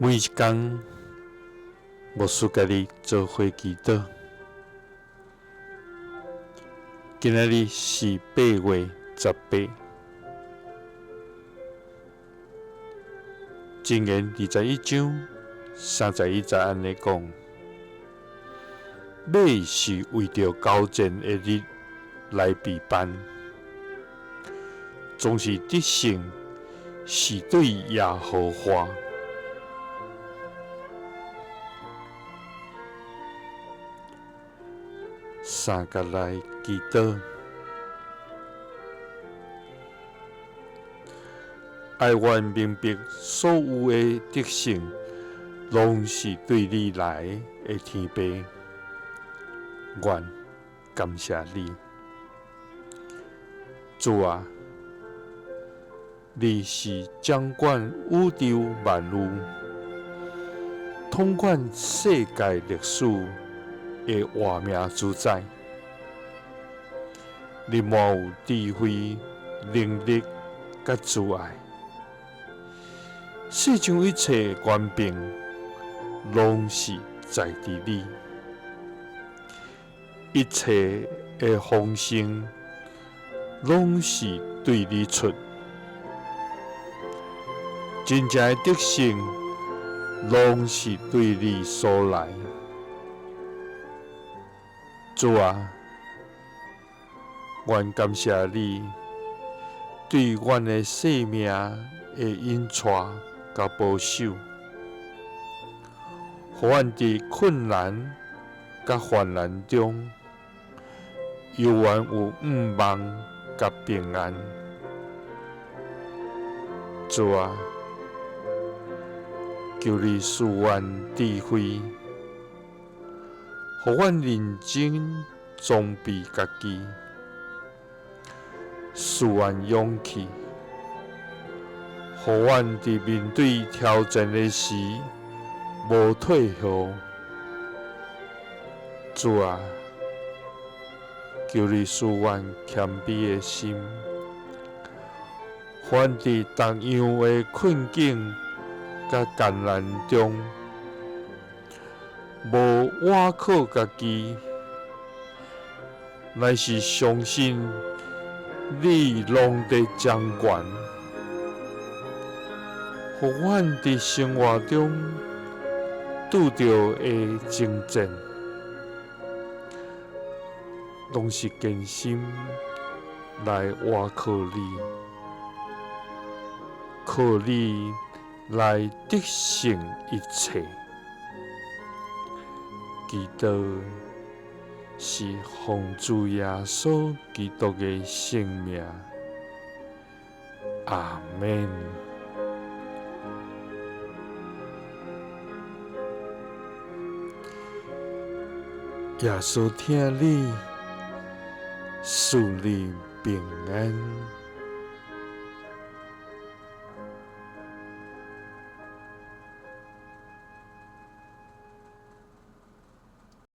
每一工，牧師佮你做伙祈禱。今仔日是8月18，箴言21章31節按呢講：馬是為著交戰的日來備辦，總是得勝，是對耶和華。三佮來祈禱，愛阮明白所有的得勝，攏是對你來的天父，阮感謝你，主啊，你是掌管宇宙萬有、統管世界歷史的活命主宰，你滿有智慧、能力佮慈愛，世上一切權柄攏是在佇你，一切的豐盛攏是對你出，真正的得勝攏是對你所來。主啊，阮感謝你對阮的生命的引帶佮保守，予阮佇困難佮患難中，猶原有向望佮平安。主啊，求你賜阮智慧，予阮認真裝備家己，賜阮勇氣，予阮佇面對挑戰的時無退後。主啊，求你賜阮謙卑的心，予阮佇逐樣的困境佮艱難中，無倚靠家己，乃是相信你攏佇掌權，予阮佇生活中拄著的爭戰，攏是堅心來倚靠你，靠你來得勝一切。祈禱是奉主耶穌基督的聖名，阿們。耶穌疼你，賜你平安。